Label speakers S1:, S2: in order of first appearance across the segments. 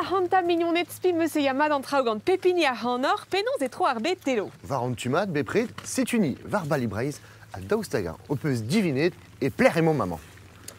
S1: Ac'hanta mignoned spi meus e ya mat an traoù gant pep hini ac'hanoc'h, penaos e tro ar bed Telo?
S2: War an tu mat bepred, setu-ni war Bali Breizh ha daoust hag-eñ ho peus divinet e pelec'h emañ maman?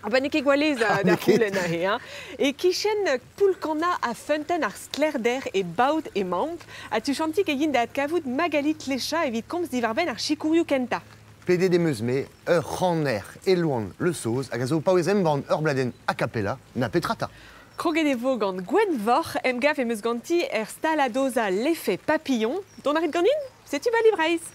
S1: Ah ba n'eo ket gwall aes da
S2: N'eo ket.
S1: c'houlenn aze, hein. E-kichen poull-kannañ ha feunteun ar Sklaerder e Baod emaomp, ha tuchantik e yin da adkavout Magali Tlecha evit komz diwar-benn ar sikourioù kentañ.
S2: Pedet em eus-me ur c'haner, Elouan Le Saoz, hag a zo o paouez embann ur bladenn a cappella, na petra 'ta.
S1: Kroget e vo gant Gwenn Vorc'h, emgav em eus ganti er stal-adozañ L'effet Papillon. Dont a rit ganin? Setu Bali Breizh!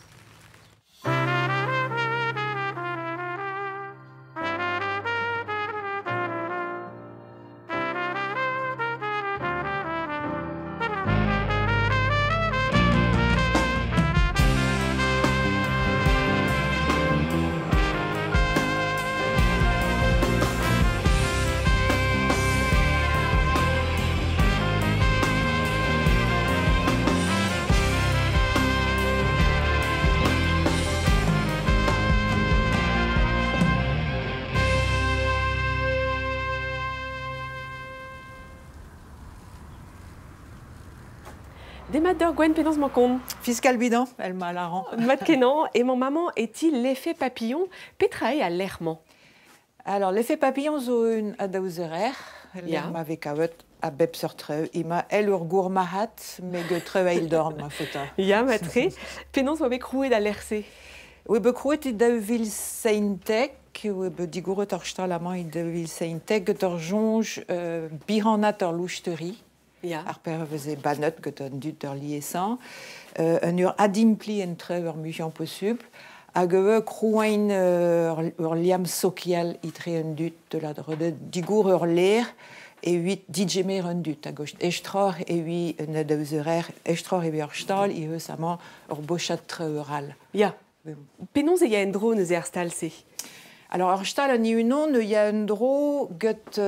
S1: Demat deoc'h Gwenn, penaos 'mañ kont?
S3: Fiskal bidan, el ma lâran.
S1: Mat-kenañ, emañ maman e ti l'effet papillon. Petra eo al lec'h-mañ?
S3: Alors, l'effet papillon zo un adaozerer, lec'h ma vez kavet a bep seurt traoù. Emañ èl ur gourmarc'had, met get traoù eil-dorn, ma faota.
S1: Ya, mat-tre. Penaos oa bet krouet al lec'h-se?
S3: Oa bet krouet e 2017, oa bet digoret ar stal amañ e 2017 get ur soñj bihanaat ur lousteuri. Ar pezh a veze bannet get an dud ur liesañ. Un ur adimpli en traoù ar muiañ posubl. Hag ivez krouañ ur liamm sokial etre an dud de la digour ur lec'h evit digemer an dud. Hag estroc'h evit un adaozerer, estroc'h evit ur stal, ivez amañ ur bochad traoù all.
S1: Ya. Penaos e ya en-dro neuze ar stal-se?
S3: Alors ar stal an unan ya en-dro get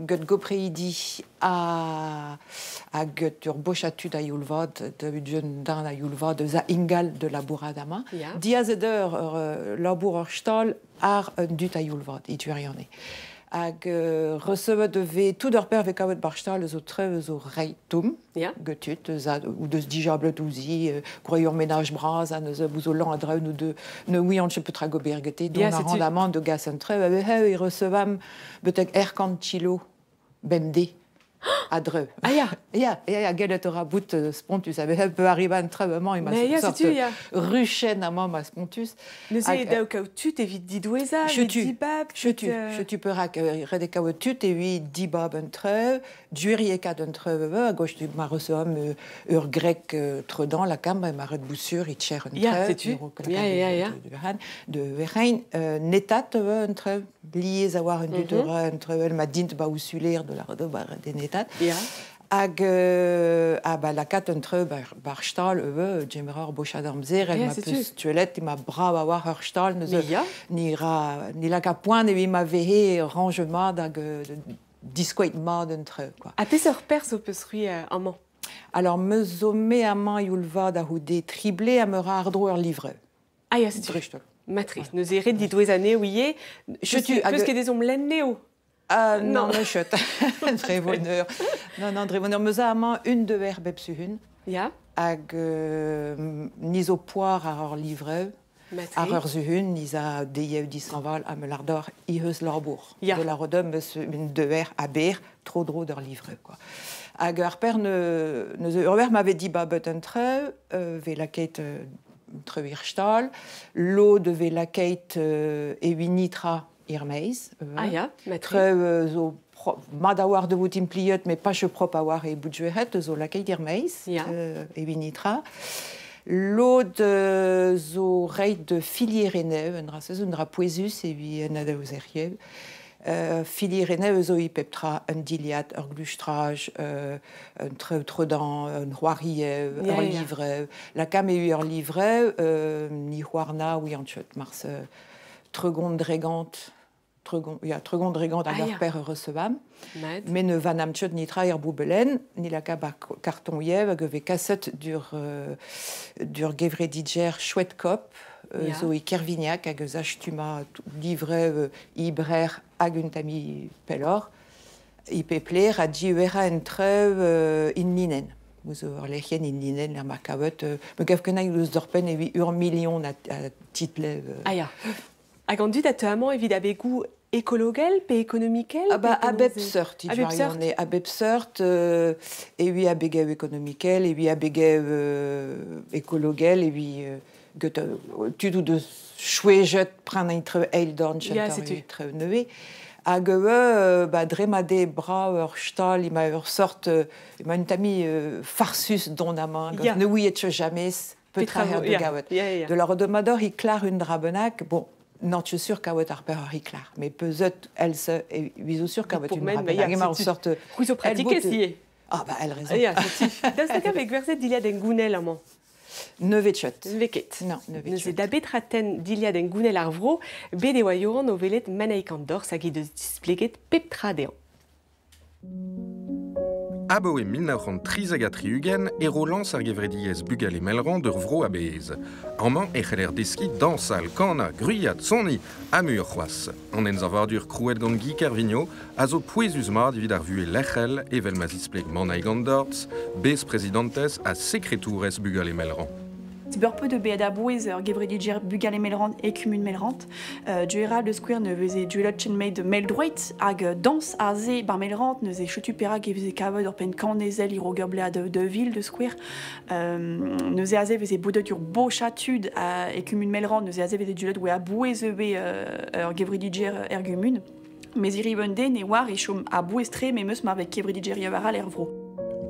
S3: get gopreidi ha get ur bochad tud a youl vat, da un darn a youl vat eus a ingal de labourat amañ. Diazet eur ur labour ur stal ar un dud a youl vat, e gwirionez. Hag resevet e vez tout ur père vez kavet bar stal eus o trev eus o reiñ tomm get tud eus a ou deus dijablet ouzhi gwraet ur menaj bras ha neuze ouzh o lañ a-dreñv n'o deus ne ouiont ket petra gober gete dont a ran amañ da gas an trev ha e recevamp betek erkant kilo bemdez a-dreñv.
S1: Ah ya.
S3: Ya, ya, ya, gellet a ra bout spontus. A peut arriver un trev amañ, ema sort ruchenn amañ ma spontus.
S1: Neuze daou kaout tud evit didouezañ, evit dibab.
S3: Chetu, chetu perak ret eo kaout tud evit dibab un trev, gwiriekat un trev a goch ma resevam ur grek tredan lakam ma ret boussur e tcher un
S1: trev. Setu. Ya, ya, ya.
S3: De verrein netat un trev lies a oar un dud un trevel ma dint ba ousuler de la ba denetat. Hag a ba lakaat un treu bar stal eu djemer ur bochad amzer el ma peus tuelet ma brav a oar ur stal neuze ni ra ni laka poan evit ma vehe range mat hag diskoeit mat un treu quoi.
S1: Ha peseurt perzh ho peus c'hwi amañ?
S3: Alors me zo me amañ youl vat a c'houde trible ha me ra àr-dro ur livreur.
S1: Ah ya, setu.
S3: Dreist-holl.
S1: Matris. Neuze ret didouez anezho ivez.
S3: Setu
S1: Peus ket ezhomm lenn anezho?
S3: Ah non, non, chut. Dre voneur. Non, non, dre voneur. Meus amañ un deuer bep suhun. Hag ni zo poar àr ur livreu. Àr ur suhun, ni za deiev dishañval ha me lar deoc'h ih eus labour. De la rodum eus un deuer a-ber tro-dro d'ur livreu, quoi. Hag ar père ne, neuze ur wech ma vez dibabet un treu, vez lakaet treuir stal, lod vez lakaet evit nitra er-maez.
S1: Ah ya,
S3: Treu zo mat a-walc'h da vout impliet, met pas prop a-walc'h e bout jueret, zo lakaet er-maez evit nitra. Lod zo reit de filierenneù, un dra un dra pouezus evit un adaozeriev. Filierenneù zo e pep tra, un dilhad, ur glustraj, un treu tredan, un c'hoariev, ur livrev. Lakaomp eo ur livrev, ni c'hoarna ouiant mars tregont dregant, tregont, ya, tregont dregant hag ar per recevamp. Mais ne vanam tcheut nitra er boubelen, ni laka bar karton yev hag e vez kaset dur, dur gevredidjer chouette cop, zo e Kervignac hag eus ashtuma livrev ibrer hag un tami pelloc'h. I pepler a diuera en treu in linen. Ouz ur lec'hien in linen ar ma kavet. Me gav ket eus d'ur pen evit ur million a title.
S1: Ah ya. Hag an dud a teu amañ evit abegoù ekologel pe ekonomikel?
S3: Ah ba, a bep seurt, a bep seurt, a bep seurt, e ui abegev ekonomikel, e ui abegev ekologel, e ui get tudou de chouejet pran entre eil dorn tre neue. Hag ba, dre ma de bra ur stal, ima ur sort, ima un tami farsus don amañ, yeah. Ne ouiet jamais petra her de gavet. De la redomador, i klar un dra bennak, bon, non, je suis sûr kavet ar per ur klar, mais peuzet else e vizo sûr kavet un dra bennak. Ema ur sort...
S1: C'hwi zo pratikez ie.
S3: Ah, ba, elle raison.
S1: Ya, setu. Daoust hag avec gwerzhet dilhad en gounel amañ?
S3: Ne vet chet.
S1: Ne vet ket.
S3: Non, ne vet
S1: Neuze da betra ten dilhad en gounel ar vro, bet e oa Yoran o velet Manaïk an Dors hag he deus displeget pep tra dezhañ.
S4: Aboe 1973 e ro lañs ar gevrediezh bugale Melran d'ur vro a-bezh. Amañ e c'heller deskiñ dañsal, kanañ, gwriat, soniñ ha muioc'h c'hoazh. An ensavadur krouet gant Guy Kervigno a zo pouezus mat evit ar vuhez lec'hel evel ma zispleg Manaig an Dortz, bez-prezidantez ha sekretourez bugale Melran.
S5: Ur peu de bet a bouez ur gevrediger bugale Melrant e kumun Melrant. Duera le square ne veze duelot chen made meldroit hag dans a ze bar Melrant neuze chetu perak e veze kavet ur pen kanezel iro blea de ville de square. Neuze a ze veze bodet ur bo chatud e kumun Melrant neuze a ze veze duelot oe a bouez ebe ur gevrediger er gumun. Mez iri den e war e chom a bouez tre me meus ma vez kevrediger war al er vro.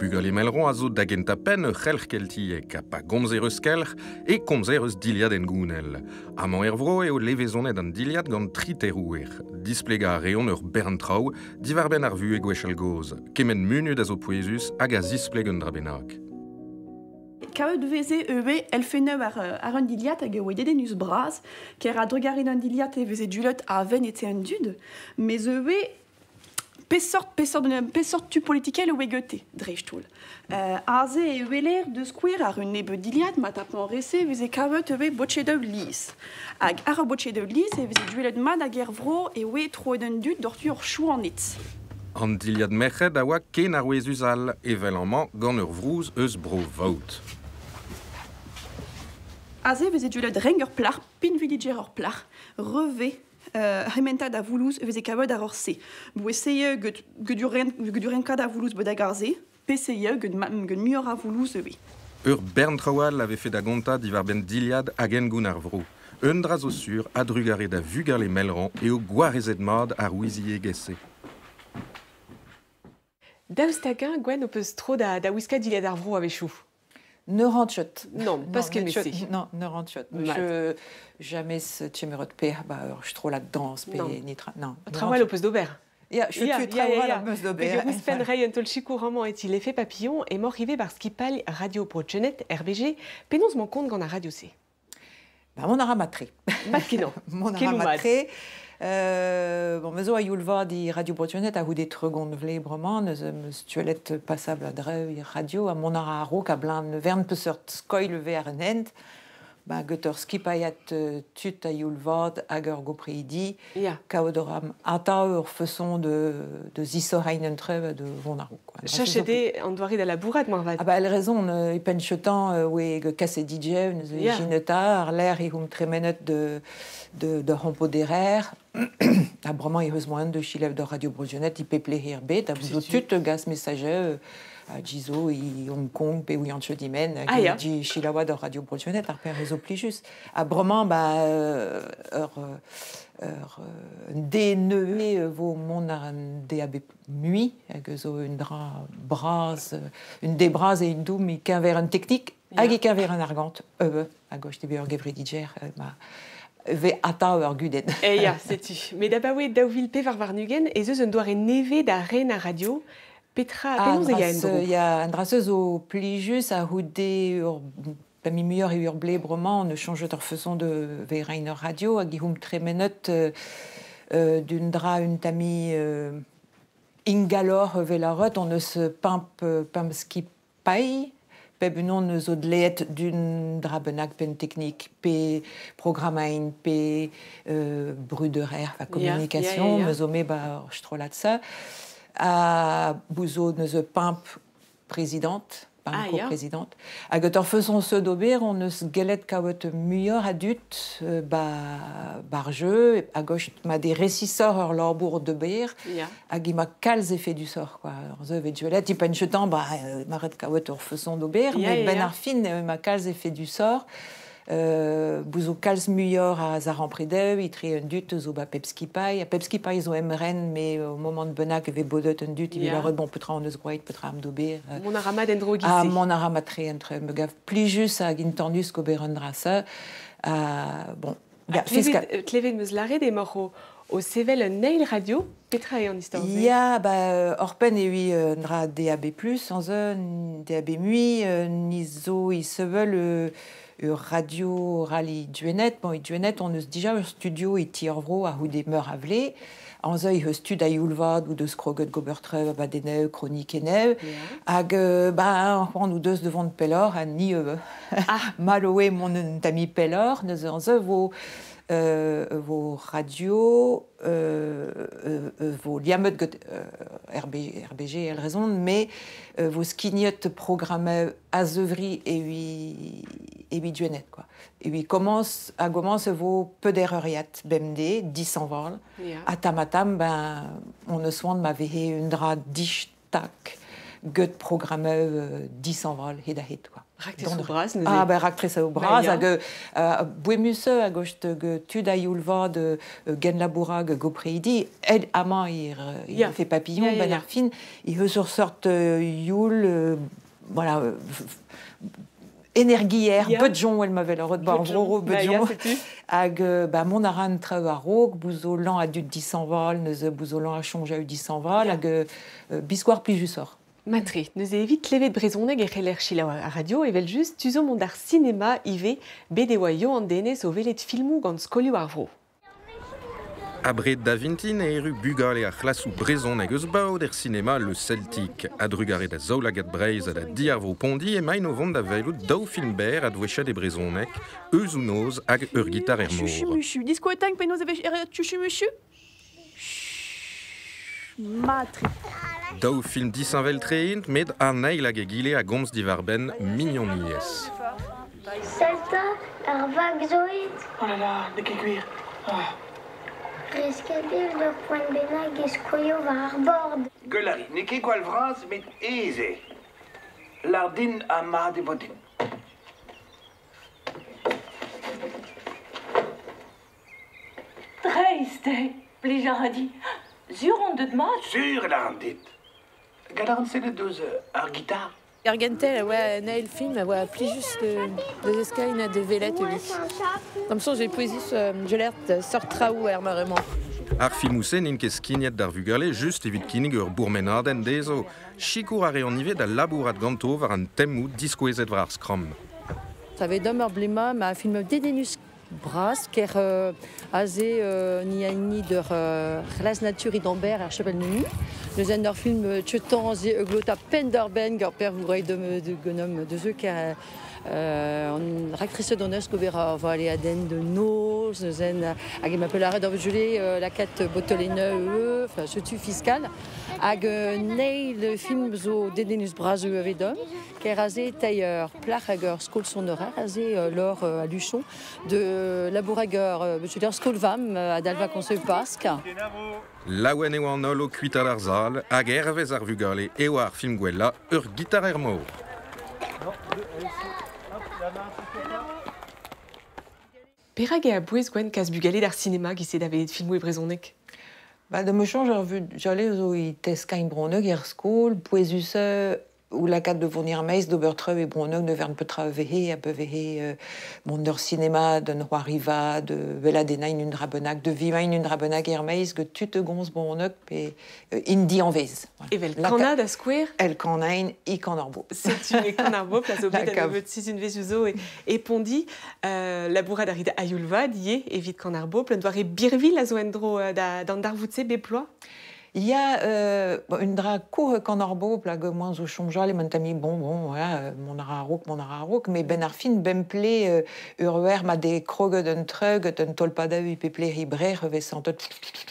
S4: Bugale Melron a zo da gentañ penn ur c'helc'h keltiek ha pa gomzer eus kelc'h e komzer eus dilhad en gounel. Amañ er vro eo levezonet an dilhad gant tri terouer. Displegañ a reont ur bern traoù diwar-benn ar vuhez gwechall gozh. Kement munud a zo pouezus hag a zispleg un dra bennak.
S5: Kavet veze eve elfeneu ar un dilhad hag e oe dedennus bras, ker a drugarin un dilhad e veze dulot a ven ete un dud, mez eve pesort tu politikel oe gote, dreisthoul. Aze e weler de square ar un nebe dilhad ma tapan rese veze kavet eve botchedev liz. Hag ar botchedev liz e veze duelet mat hag er vro e oe troet un dud dortu ur chou an et.
S4: An dilhad merc'hed a oa ken ar ouezus all, evel amañ gant ur vrouz eus bro vaout.
S5: Aze veze duelet reng ur plac'h, pinvidiger ur plac'h, reve hementad a voulouz veze kavet ar ur se. Boueseye get durenka da voulouz bet hag ar se, peseye get muioc'h a voulouz eve.
S4: Ur bern traoù all a vefe da gontañ diwar-benn dilhad hag hengoun ar vro. Un dra zo sur a drugare da vugale Melran eo gwarezet mat ar ouiziegezh-se.
S1: Daoust hag-eñ, Gwenn, ho peus tro da wiskañ dilhad ar vro a-wechoù?
S3: Ne rentchot.
S1: Non, pas ce que
S3: Non, ne rentchot. Je jamais tchemerot pe ba ur stro la danse pe nitra. Non.
S1: Trawal ho peus d'ober.
S3: Ya, je suis trawal ho peus d'ober.
S1: Ouzhpenn reiñ un taol sikour amañ et il effet papillon e mor rive bar skipal Radio Broadgenet RBG penaos man kont gant ar radio-se.
S3: Ba mon a ra matre.
S1: Mat kenañ.
S3: Mon a ra matre. Bon, me zo a youlva di Radio Bretonnet a houde tregont vle bremañ, neus meus tuelet passable a drev i radio, a mon a raok a blin vern peseurt skoilh ver an hent, ba get ur skipaiat tut a youlvad hag ur gopreidi, kaout ur am ata ur façon de zisorein un trev de von a raok.
S1: Chachede an doare da labourat, marvat.
S3: Ah ba, el raison, e penchetan oe kase DJ, neus e jineta, ar l'air e hum tremenet de rampo derer, a bremañ e eus moaen de chilev de Radio Broadgenet, i peple her bet, a bouzo tut gas messager a Gizo i Hong Kong pe ouian chodimen, di chilawa de Radio Broadgenet, ar per ezo plijus. A bremañ ba ur DNE vo mont ar un DAB mui, hag zo un dra braz, un debraz e un doum i keñver un teknik, hag i keñver un argant, a goch tebe ur gevrediger, ma ve ata ur gudenn.
S1: E ya, setu. Met abaoe daou vil pevar warn-ugent ez eus un doare nevez da ren ar radio. Petra, penaos e ya en dro?
S3: Ya, an dra zo plijus a houde ur pa mi muioc'h e ur ble bremañ ne chanjet ur façon de verein ur radio hag i hum tremenet d'un dra un tami ingalor velarot on eus pimp pimp ski paille peb unon eus o dleet d'un dra bennak pen teknik, pe programmain, pe bruderer, fa communication, meus o me ba ur strollad sa. A bouzo neus pimp prezident, pimp co-prezident. Hag ur faison se d'ober, on eus gellet kaout muioc'h a dud bar jeu, a goch ma des récisseurs ur labour de ber, hag i ma kalz effet du sort, quoi. Ur ze vet juelet, i pen chetan, ba, maret kaout ur faison d'ober, mais ben ar fin, ma kalz effet du sort. Bouzo kalz muioc'h a zarampredev, i tre un dut zo ba pepski pai. A pepski pai zo emren, mais au moment de benak e ve bodet un dut, i ve la bon petra an eus groeit, petra am d'ober.
S1: Mon a ramad en dro gise.
S3: Ah, mon a ramad tre entre me gav plijus hag intendus qu'ober un dra se. Bon,
S1: ya, klevet meus laret e moc'h o sevel un neil radio, petra eo an istor se?
S3: Ya, ba, orpen e ui dra DAB+, an un DAB mui, ni zo i sevel ur radio rally duenet. Bon, i duenet, on eus dija ur studio e ti ur vro a houde meur a vle. An zo i eus tud a youlvad ou deus kroget gobertrev a badeneu, kronik eneu. Hag, ba, an ou deus devant pellor, a ni maloe mon un tami pellor, neus an zo vo vo radio, vo liamet get RBG, el raison, mais vo skignot programme azeuvri e ui duenet, quoi. E ui commence, a commence vo peu d'erreur-iat, BMD, 10 en vol. A tamatam, ben, on eus oan ma vehe un dra dich tak, get programme 10 en vol, hed a hed, quoi.
S1: Raktres o braz, neuze.
S3: Ah, ben, raktres o braz, hag boemus hag ocht tud a youlvad gen labourag gopreidi, ed amañ ir fait papillon, ben ar fin, i eus ur sort youl, voilà, energier, bedjon, el m'avel ur bar vro, bedjon. Hag, ba, mon a ran traoù a-raok, bouzo lan a dud disanval, neuze bouzo lan a chonj a u disanval, hag biskoar plijusor.
S1: Matre, neuze evit klevet brezhoneg e c'heller selaou ar radio evel just tuzo mont ar sinema ive bet e oa yo an denez o velet filmoù gant skolioù ar vro.
S4: Abred da vintin e eru bugale ar c'hlasoù brezhoneg eus baod er sinema Le Celtic. A drugare da zaoulagad Breizh ha da di ar vro Pondi e main o vont da velout daou film berr a dvouechat e brezhoneg, eus ou noz hag ur gitar er mor.
S5: Chuchu-muchu, diskoetang penaos e vez chuchu-muchu? Matre.
S4: Daou film disheñvel treint, met an eil hag egile a gomz diwar-benn mignoniezh.
S6: Salta, ar vag zoet.
S7: Oh là là, ne ket gwir.
S6: Risket eo d'ur poent bennak e skoio war ar bord.
S7: Gwellari, ne ket gwall vras, met aes eo. Lardin ha mat e vo din.
S8: Dreist eo, plij a ra di. Sur on deut mat?
S7: Sur e an dit. Gant ar sellet deus ar gitar.
S9: Ar gentel a oa nael film a oa plijus deus eskain a de velet eo. Dam soñj e pouezus jelert sort traoù er maremañ.
S4: Ar filmoù-se n'int ket skignet d'ar vugale just evit kinnig ur bourmenadenn dezho. Sikour a reont ivez da labourat ganto war an temmoù diskouezet war ar skramm.
S9: Ça avait d'homme ur blema ma film dedenus bras ker aze ni a ni d'ur c'hlas natur i d'amber ar chapel nunu. Neus en ur film tchetan ze eglota penderben gant per vourei de genom de ze ker an raktriset d'an eus gober ar vale aden de noz, neus en hag ema pellaret ur vejule lakat botolene enfin setu fiscal hag neil film zo dedenus bras eo avedom ker aze tailleur plac'h hag ur skol son horaire aze lor a luchon de labourager je veux dire skol vam adalva conseil Pask.
S4: Laouen eo an holl o kuitat ar zal, hag hervez ar vugale eo ar film gwella ur gitar er mor.
S1: Perak e a bouez gwen kas bugale d'ar sinema gise da velet filmoù e brezhoneg?
S3: Ba, da me chanj ar vu jale zo i teskain bronneg er skol, pouezus ou la de fournir meiz d'ober treu e bronneg ne vern petra vehe a pe vehe mont d'ur cinéma d'un roi riva de vela denain un drabenag de vimain un drabenag er meiz ge tut gonz bronneg pe indi en vez.
S1: Evel kana da skouer?
S3: El kanain i kan ar bo.
S1: Setu e kan ar bo, plas o bet an nebeut sizun vez zo e pondi labourad ar id aioulvad ie evit kan ar bo, plein doare birvil a zo en dro d'an darvoutse beploa?
S3: Ya, un dra kour kan ar bobl hag moan zo chomjal e tami bon, bon, voilà, mon ar a-raok, me ben ar fin bemple ur wer ma de kroget un treug, un tolpada i peple i brer, vez an tot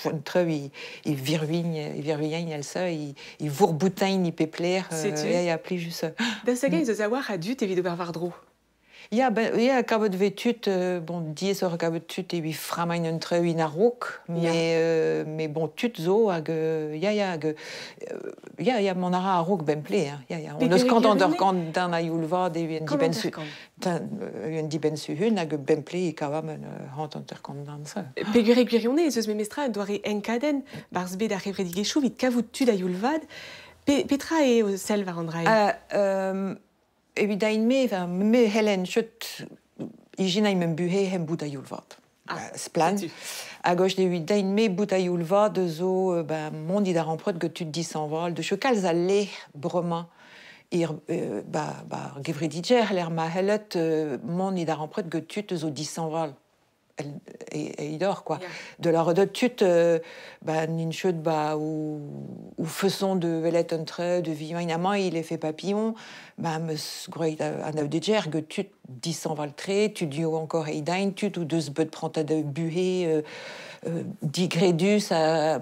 S3: un treu i virvign el se, i vourboutain i pepler, ya, ya, pli just.
S1: Da saga eus a war a dut evit ober war dro.
S3: Ya, ben, ya, kavet ve tut, bon, diez ur kavet tut e framain un treu in a-raok, mais, mais bon, tut zo hag, ya, ya, hag, ya, ya, mon ara a-raok bemple, hein, ya, ya. On eus kant an d'ur kant d'un a youl vad e un diben su, un diben su hun hag bemple e kavam un hant an ur kant d'un se.
S1: Pegur e gwirionez ez eus memestra un doare enkadenn barz bet ar revredigezhioù vit kavout tud a youl vad. Petra e o sel war an drae?
S3: Evit ain me, me Helen chut ijina im buhe hem bout a youl vat. Splan. Hag och evit ain me bout a youl vat zo ben mont id ar empreut get tud disanval de chekalz a le bremañ ir ba ba gevrediger l'er ma hellet mont id ar empreut get tud zo disanval. Et il dort quoi. Yeah. De la redot tut ba nin chut ba ou faisons de velet un trait de vivant il est fait papillon ba me groeit an audger ge tut disan valtré tu dio encore eidain tut ou deus beut pranta de buhe digredus a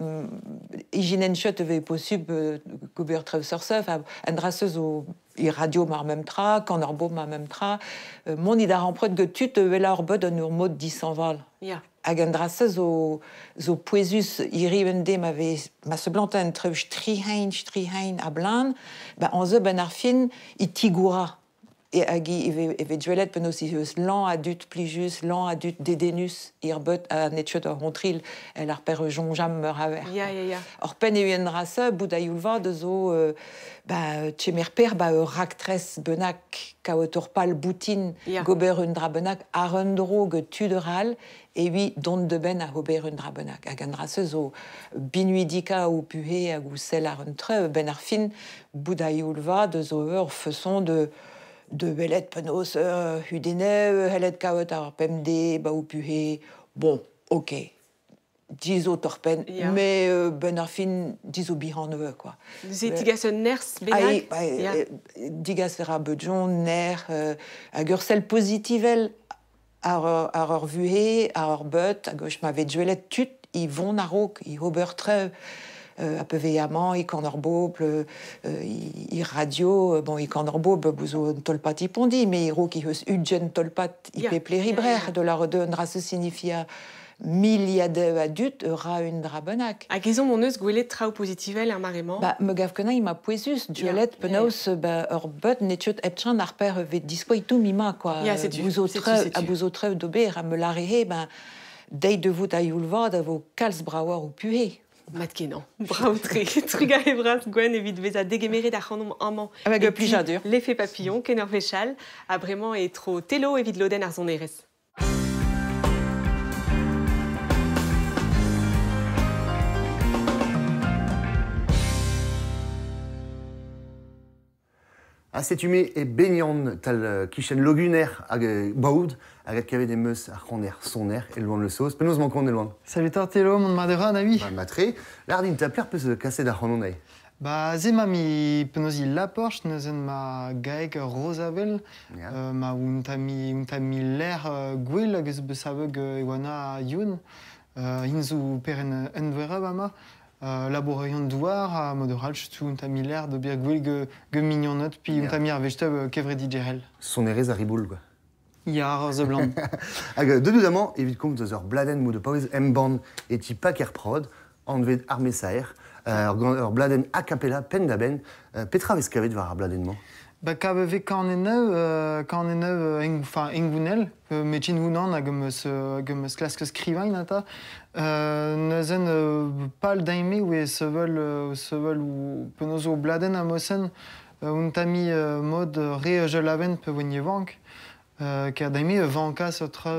S3: ijinen chut ve possible gober trev surf an draseus o i radio mar même tra, kan ar bo mar même tra, mon id ar empreut ge tut vel ar bod an ur mod disanval.
S1: Yeah.
S3: Hag an drase zo poezus iri un de ma ve ma se blanta un treu strihein a blan, ba an ze ben ar fin i tigoura. E hag i ve duelet penaos i eus lan adut plijus, lan adut dedenus, ir beut a netchot ar hontril, el ar per jonjam meur aver.
S1: Ya, ya, ya.
S3: Or pen e un rasa, bout a youlva de zo, ba, tchemer per, ba, ur raktres benak, kaout ur pal boutin,
S1: ya.
S3: Gober un dra benak, ar un dro ge tuderal, e ui dont de ben a gober un dra benak. Hag an rasa zo binuidika ou puhe hag ou sel ar un treu, ben ar fin, bout a youlva de zo ur façon de velet penaos hudene, helet kaout ar pemde, ba ou puhe, bon, ok, dizo torpen,
S1: yeah.
S3: Mais ben ar fin dizo bihan neue, quoi.
S1: Ze digas un ners bennak?
S3: Yeah. Digas era beudjon, ner, hag ur sel pozitivel ar ur vuhe, ar ur beut, hag ma vet duelet tut, i von a-raok, i ober treu, a peveamant, i kan ar bobl, i radio, bon, i kan ar bobl, bouzo un tolpat i pondi, mais i ro ki eus udjen tolpat i peple ribrer, de la rede un drase signifia miliade adut ra un drabenak.
S1: Hag ezon mon eus gwelet traoù pozitivel ar maremañ?
S3: Ba, me gav kenañ ma poezus, duelet penaos ba, ur beut netchot epchan ar per vet diskoit tout mima, quoi.
S1: Ya, setu,
S3: A bouzo treu d'ober, a me larehe, ben, deit de vout a youlvad a vo kalz braouar ou puhe.
S1: Mat kenañ. Brao-tre. Truga e braz gwen evit veza degemeret ar c'hanomp amañ.
S3: Avec le plijadur.
S1: L'effet papillon, ken ur vechal, a bremañ e tro telo evit loden ar sonerezh.
S2: A setume e beignan tal kichen loguner hag baoud hag kavet em eus ar c'haner soner e loan le sauce. Penaos mankont e loan?
S10: Salut Telo, mon madera navi.
S2: Ba matre, lardin ta pler peus kaset ar c'hanon ei.
S10: Ba ze ma mi penaos i laporch neuzen ma gaeg rosavel,
S2: yeah.
S10: Ma untami l'air gwell hag eus beusaveg e oana youn, inzu peren envera ba ma. Labourion douar a modoral chutu untami l'air de bir gwell ge mignonot pi
S2: yeah.
S10: Untami ar vechteb kevredi gerel.
S2: Sonerez a riboul quoi.
S10: Ya ar ze blanc.
S2: Hag deudamant evit komz eus ur bladenn mod de paouez embann e ti paker prod anvet arme saer ur bladenn a cappella pen da ben petra vez kavet war ar bladenn-mañ?
S10: Ba kaveve kaneneu enfin engounel metchin hounan hag eus klask skrivain ata neuzen pal daime ou e sevel ou penaos o bladenn a mosen untami mod re jelaven pe vogne vank ker daime vanka sotra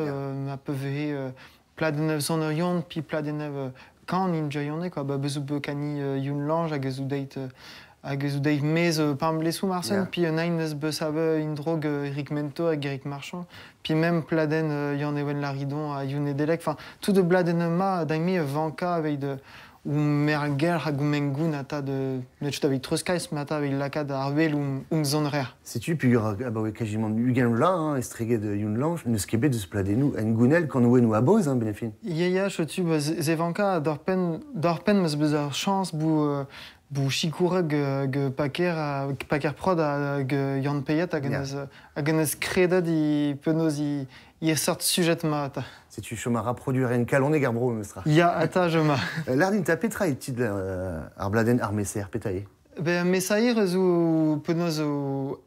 S10: ma pevehe pladenn sonerion pi pladenn kan in joyone quoi ba bezou be kani youn lange hag eus deit hag eus deiz mez pamblesou marsen,
S2: yeah.
S10: Pi un ein eus beusave indrog Eric Mento hag Eric Marchand, pi même pladen Yann Ewen Laridon ha Youn Edelec, enfin tout de bladen ma daime vanka aveid ou mergel hag ou mengoun ata de net avik treuzkais mat avik lakaat ar wel oum zonrer.
S2: Setu pugur abaoe kajimant ugen la, hein, estreget youn lanch, neus ket bet deus pladennoù en gounel kan oen ou aboz, hein, benefin.
S10: Ya, ya, chetu, ba, zevanka d'ar pen meus beus ar chañs bou chikoureg ge paker prod a ge Yann Payet hag hag eus kredet i penaos i sort sujet ma ata.
S2: Setu chom a raproduer en kaloneg ar bro, meus tra.
S10: Ya, ata joma.
S2: Lardin ta petra e tid ar bladen ar meser, petra e?
S10: Ben, mesair eus ou penaos o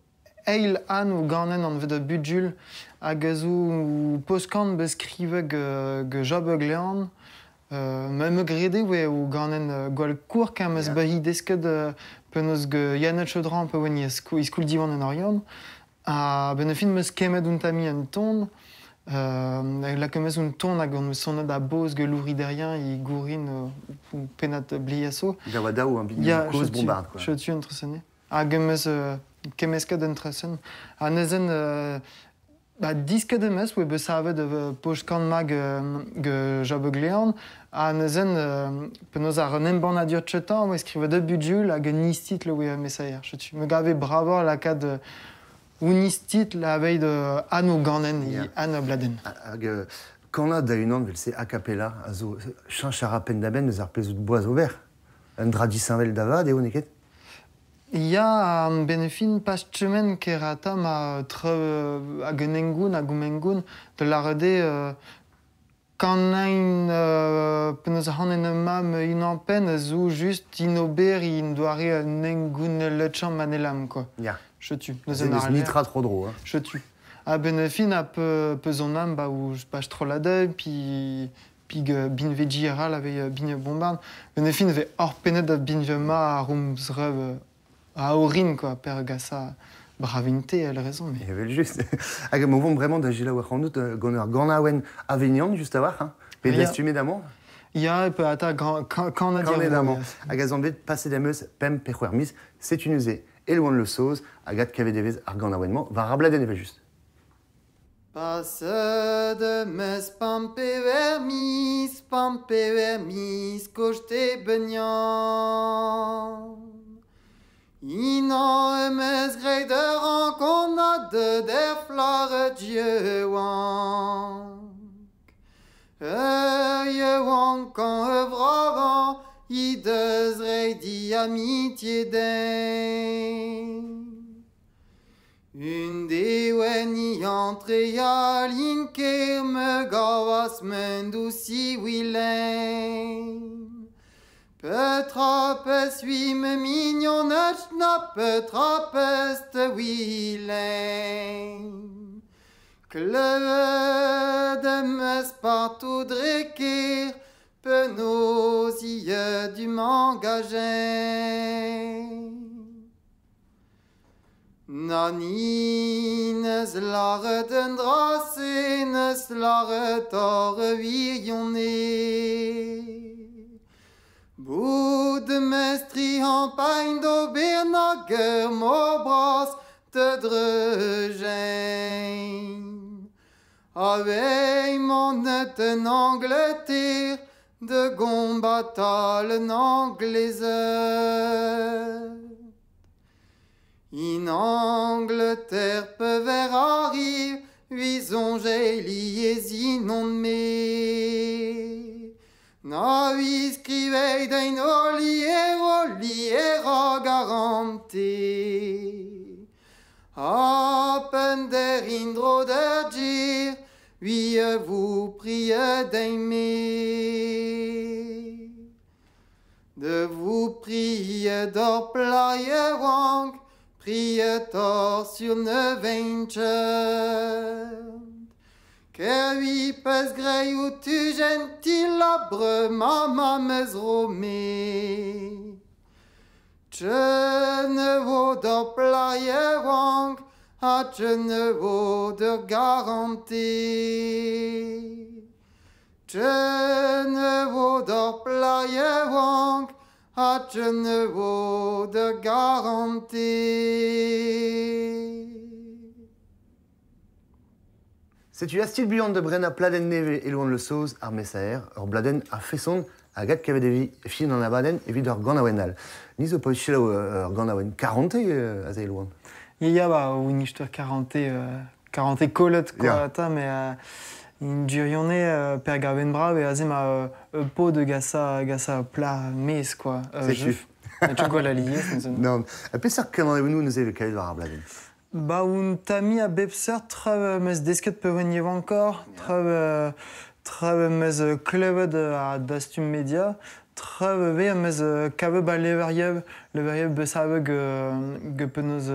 S10: eil an o ganen an vet a budjul hag eus ou poskan beus skrive ge job glean. Me me grede oe o ganen gwall kour kam eus bahi desket penaos ge Yann Chaudran pe oen i skoul diwan en Orion. Ha ben fin meus kemet un tami an ton. La kemes un ton hag an meus sonet a boz ge louriderien i gourin ou penat bliaso.
S2: Ya oa daou, un
S10: Ya,
S2: koz bombard, quoi.
S10: Chetu entre. Hag emeus kemesket entre. Ha neuzen ba, disket emeus oe beus savet poch kan ma ge job glean. Ha neuzen penaos ar un embannadur tchetan oe skrivet ur budjul hag un istitl oe mesaer. Chetu. Me gave bravor lakaat un istitl aveid an o ganen i an o bladen.
S2: Hag kanad da unan vel se a cappella a zo cheñch a ra penn da benn eus ar pezh out boaz ober. Un dra disheñvel da vat eo neket?
S10: Ya, an benefin pas chemen ker ma tre hag un engoun hag oumengoun de l'arede kan penaos a c'han en ma me un an pen a zo just inober in doare un engoun lechan manelam, quoi.
S2: Ya.
S10: Chetu.
S2: Neuze neus nitra tro dro, hein.
S10: Chetu. A benefin a pe zon am ba ou pas tro la deuil, pi ge bin veji ral ave bin bombard. Benefin ve hor penet da bin ve ma a roum zrev a orin, quoi, per gasa bravinte, elle raison, mais...
S2: Evel just. Hag mo vont vraiment da gela war c'hanout gant ur ganaouen avenian, just a war, hein. Pe
S10: Ya.
S2: dastumet amañ.
S10: Ya, e pe ata kan a
S2: Kan
S10: dir
S2: amañ. Hag a zan bet paset ameus pemp pe c'hwec'h miz, setu neuze Elouan Le Soz hag ad kavet evez ar ganaouen-mañ war ar bladenn evel just.
S10: Passe de mes pampe vermis, pampe vermis, kochte begnan. Inan emes grei de renconade der flare dieuank. Euank kan evravan, i deus rei di amitié den. Un dewen i entre alin ker me gavas men dousi wilen. Petra pes ui me mignonnech na petra pest wilen. Kleuet emes partout dreker, penaos i du mangajen. Nanines laret en drasenes laret ar wirionne. Bout de mestri an pain d'ober nag ur mo bras te dreujen. Avei monet en Angleterre de gombatal en Anglezer. In Angleterre pever arrive, huizonge liez inon me. Na hui skrivei dein olier, olier a garante. A pen der indro der gir, hui vous prie d'aimer. De vous prier d'or plaie wank, prier tor sur ne veintchent. Ker hui pes grei ou tu gentil abre ma mes rome. Je ne vaux d'or plaie wank, ha je ne vaux de garantie. Je ne vaux d'or plaie wank, ha je ne vaux de garantie.
S2: Setu astil buan de brenna pladen neve Elouan Le Soz ar mesaer, ur bladen a feson Hag ad kavet evi fin an abadenn evit ur ganaouenn all. Ni zo pa selaou ur ganaouenn 40 aze eloan.
S10: Ya, ba, un istor 40, 40 kollet, quoi,
S2: Ya.
S10: ata, mais in durione per gaven brav e aze ma po de gasa pla mez, quoi.
S2: Setu.
S10: Tu gwall aliez, neuze.
S2: Non. Peseurt kanaouennoù neuze e kavet war ar bladenn?
S10: Ba, un tami a bep seurt, tra meus desket pe wen yevankor, tra meus klevet a dastum media, tra ve meus kave ba leveriev besave ge penaos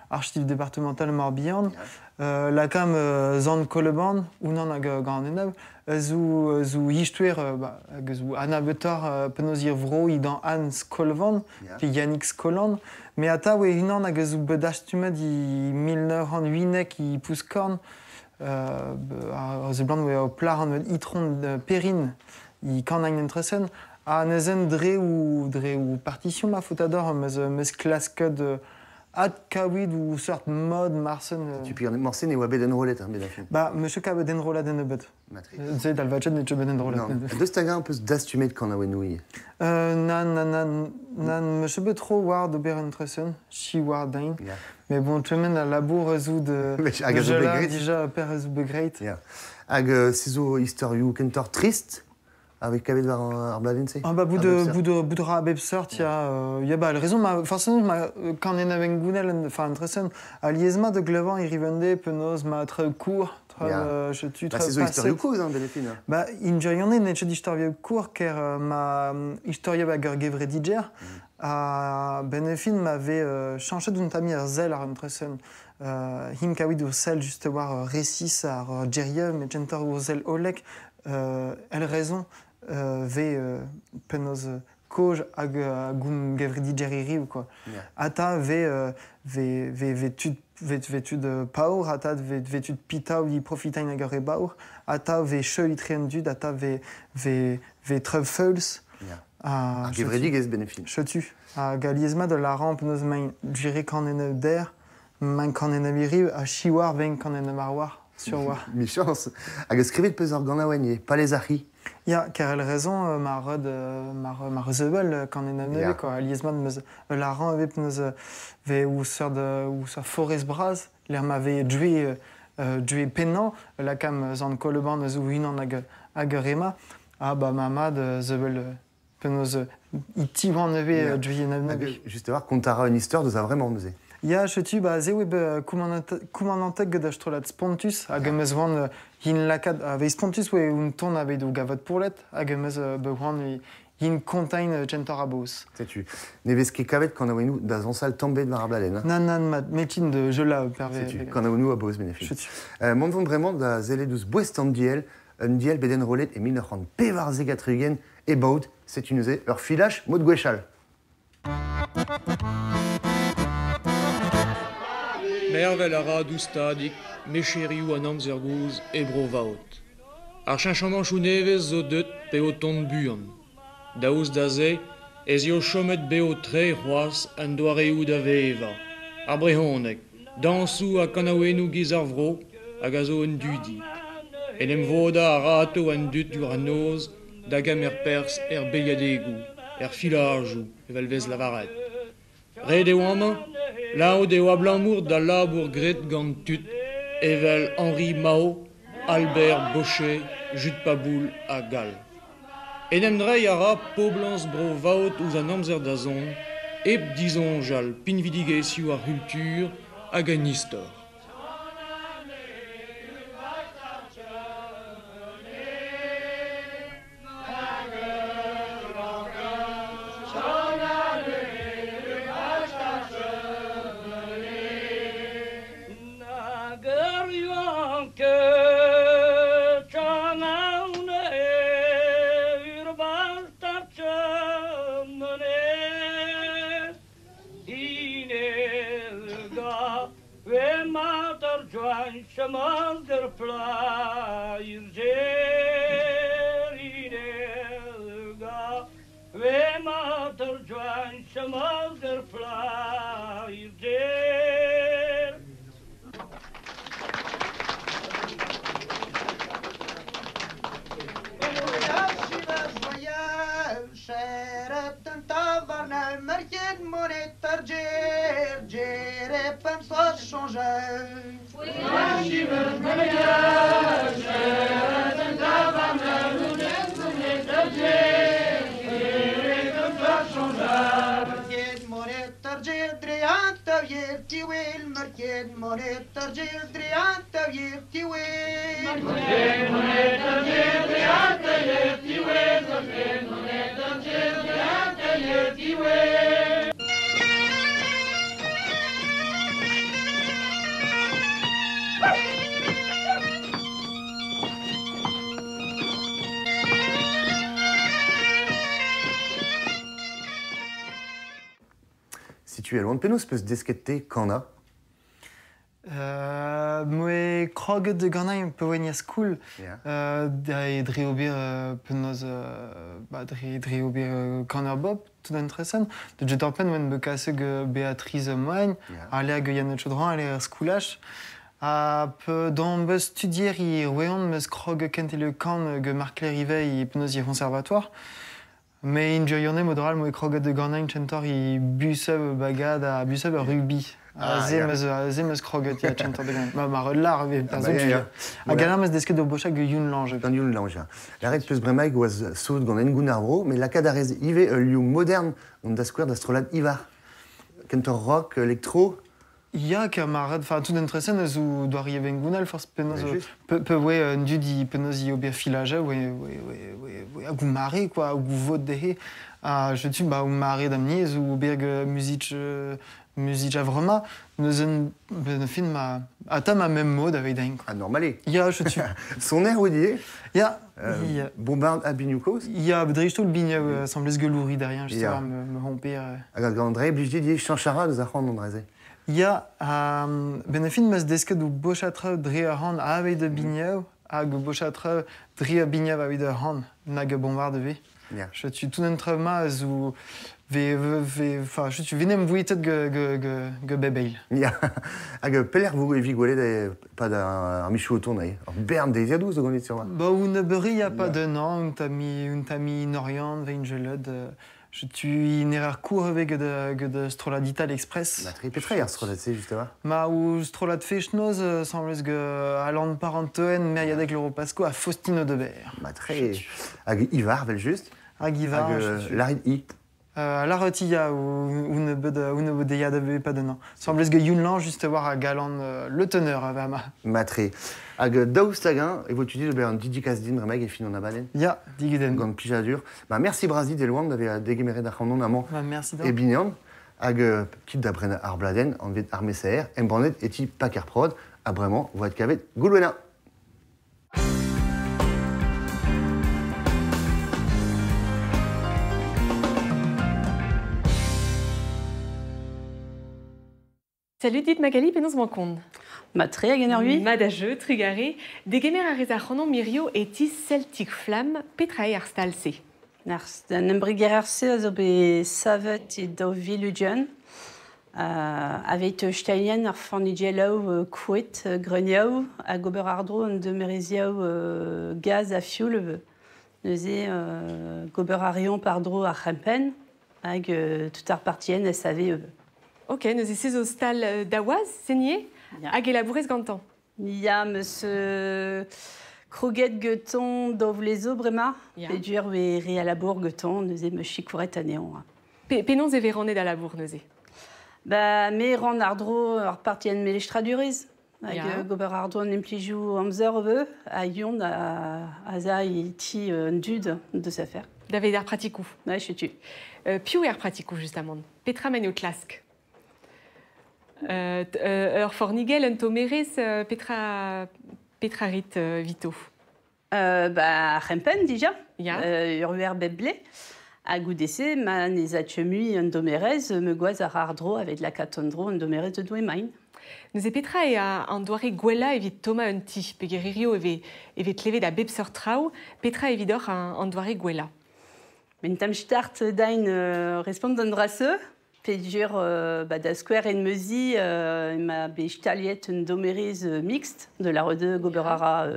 S10: archiv départemental Morbihan, lakam zan Koleban, unan hag gant eneb, zo istuer, ba, hag zo anabetor penaos ir vro idan Anne Skolvan, pe Yannick Skolan, me ata oe unan hag zo bet dastumet i 1908 i Pouskorn, ar ze blant oe plar an vet itron Perrin i kan entresen, a nezen dre ou partition ma fotador meus klasket ad kawid ou seurt mod marsen.
S2: Tu pi morsen e oa bet enrollet, hein, bet a fin.
S10: Ba, meus ka bet enrollat en ebet.
S2: Matri.
S10: Ze dal vatchet ne bet enrollat.
S2: Non. Deus taga un peus dastumet kanaouennoù ivez?
S10: Nan, meus bet tro war d'ober entresen, chi war dain.
S2: Yeah.
S10: Mais bon, tremen a labour zo de...
S2: Hag a zo bet greit.
S10: Dija per zo bet greit.
S2: Yeah. Hag se zo istorioù kentor trist avec kavet war ar bladenn-se?
S10: Ah bah, bout de ra bep seurt, ya ba, raison ma, forcément, ma, kan en aven gounel, enfin, entresen, a liezma de glevan i rivende, penaos ma tre court, tre, je tu,
S2: Ba,
S10: tre
S2: se zo istorioù kozh, hein, benefin.
S10: Ba, in jurione, ne chet istorioù court, ker ma istorioù hag ur gevrediger, a benefin m'avait chanchet d'un tami ar zel ar entresen. Hin kawid ur sel just war resis ar djerie, met gentor ur zel olek, el raison ve penaos koj hag goum gevredi ou quoi. Ata ve tud paour, ata ve tud pitaou i profitain hag ur e baour, ata ve cheul itrean dud, ata ve trev feuls.
S2: Ar gevredigezh benefin.
S10: Chetu. Hag aliezma de la ramp penaos main jere kan en der, main kan en amiriv, a chiwar ven kan en marwar. Sur war.
S2: Michance. Hag skrivet peus ur ganaouenn ivez, palez ar c'hi.
S10: Ya, ker el raison ma rod ma rezevel kan en amneve, quoi. Aliezma meus la ran eve penaos ve ou seurt forez braz, l'air ma ve due pennañ, lakam zan Koleban eus ou unan hag rema. Ah ba ma mad zevel penaos i tivan eve due en amneve.
S2: Juste war, kontara un istor deus a vraiment neuze.
S10: Ya, chetu, ba, ze oe be koumananteg gant strollad Spontus, hag emeus oan hin lakad, a Spontus oe un ton aveit o gavat pourlet, hag emeus be oan hin kontain gentor a boz.
S2: Setu, ne vez ket kavet kanaouennoù da zañsal tamm-bet war ar bladenn, hein?
S10: Nan, mat, metin de jela perve.
S2: Setu, kanaouennoù a boz benefin.
S10: Chetu.
S2: Mont vont bremañ da sellet ouzh boest an diell, un diell bet enrollet e 1994 e baout, setu neuze ur filaj mod gwechall.
S11: Mervel a ra doustadik, mecherioù an amzer goz e bro vaot. Ar cheñchamanchoù nevez zo deut pe o tont buan. Daoust da se, ez eo chomet beo tre c'hoazh an doareoù da veva. Ar brehoneg, dañsoù ha kanaouennoù giz ar vro hag a zo un dudi. En em voda a rato an dud dur an noz da gamer pers er beiadegoù, er filajoù evel vez lavaret. Ret eo amañ, laout eo abalamour da labour graet gant tud evel Henri Mao, Albert Bochet, Jude Paboul ha Gall. En em dreiñ a ra poblañs bro vaot ouzh an amzer da zont, hep disoñjal pinvidigezhioù ar c'hultur hag an istor.
S12: Kere pem sa changel.
S2: Si tu es loin de penaos peus desket-te kana?
S10: Moe kroget de ganañ pe oen ya skoul. Dre ober penaos ba dre ober kaner bob tout an tresen. De jet ar pen oen be kaseg Beatrice Moagne, ale hag Yann Chaudran, ale ar skoulach. Ha pe d'an beus studier i roeon meus krog kent le kan ge Marc Lerivet i penaos i conservatoire. Mais in jurionne modral moe kroget de ganañ chentor i buseb bagad a buseb rugby. Ze meus kroget ya chentor de ganañ. Ma mar lar ve perso tu. A ganar meus desket do bochak ge Youn Lange.
S2: Gant Youn Lange. Laret peus bremaig oaz soud gant engoun ar vro, mais lakaat a rez ive ul liou modern gant da skouer da strollad Ivar. Kentor rock, elektro.
S10: Ya, ka maret, enfin tout entresen eus ou doar i vengounal force penaos pe oe un dud i penaos i ober filage oe hag ou mare quoi, hag ou vot dehe. Ha je tu ba ou mare d'amni eus ou ober ge music a vrema neus un ben fin ma ata ma même mode avec dain quoi.
S2: Ah normalé.
S10: Ya, je tu.
S2: Son air oudier.
S10: Ya.
S2: Bombard a biniou-koz.
S10: Ya, dreistol biniou semblez ge louri derrière, je sais pas me romper.
S2: Hag André blij dit chanchara deus ar c'hoant André.
S10: Ya, ben a fin meus desket ou bochatra dre ar han aveit de biniou, hag bochatra dre a biniou aveit de han, nag a bombard ve. Je tu tout un trauma ou ve enfin je tu venem vouitet ge bebeil.
S2: Ya, hag peler vo evi gwelet e pa da ar michou o ton ae. Ar bern deiziadoù zo ganit sur ma.
S10: Ba ou ne beuri ya pa de nan, un tami Norian, vein geled. Je tu nerer kour eve ge de strollad Ital Express.
S2: Ma tri petra ar strollad se justement.
S10: Ma ou strollad fechnoz semblez ge Alan Parentoen, Meriadec Loro Pasco a Faustino Debert.
S2: Ma tre hag Ivar vel just.
S10: Hag Ivar.
S2: Hag Larit I.
S10: Larit I ou ne bed ya da be pa de nan. Semblez ge Youn Lan juste war a galan le teneur ave ama.
S2: Ma tre. Hag daoust hag un, e vo tu dit ober un didikaz din bremaig e fin an abadenn.
S10: Ya, diguden.
S2: Gant plijadur. Ma merci brazi de loan d'ave degemeret ar c'hanon amañ.
S10: Ma merci
S2: e binean. Hag kit da bren ar bladen, an vet ar mesaer, embannet eti paker prod, ha bremañ voat kavet goulouena.
S1: Salut dit Magali penaos mankon.
S13: Ma tre hag en ur ui.
S1: Ma da jeu, trugare, degemer ar rez ar c'hanon mirio e ti Celtic Flam, petra eo ar stal se.
S13: Ar an embreger ar se a zo be savet e daou vil avet steilien ar fornigellaou kouet greniaou hag ober ar dro an demereziaou gaz a fioul eve. Neuze gober ar rion par dro ar c'hempen hag tout ar partien SAV eve.
S1: Ok, neuze se zo stal daouaz, senier, hag e labourez gantañ.
S13: Ya, meus kroget geton dovlezo brema, pedur e re a labour geton, neuze meus chikouret anezhañ.
S1: Penaos e vez rannet a labour neuze?
S13: Ba, me ran ar dro ar partien melestradurez. Hag gober ar dro an implijou amzer eve, a yon a za e ti un dud de sa fer.
S1: Davet ar pratikou.
S13: Ouais, chetu.
S1: Piv eo ar pratikou, justement? Petra man eo klask? Ur fornigel, un tomerez, petra rit vito?
S13: Ba, c'hempen, dija. Ur wer bep ble. A goudese, ma ne atchemui un domerez, me gwaz ar ar dro avec la katondro un domerez de doe main.
S1: Neuze petra e an doare gwella evit Thomas un ti, peger hirio e vez klevet da bep seurt traoù, petra evit oc'h an doare gwella?
S13: Men tam start dain respont d'an drase, pedur ba da skouer en meuzi ma be staliet un domerez mixte de la rede gober ara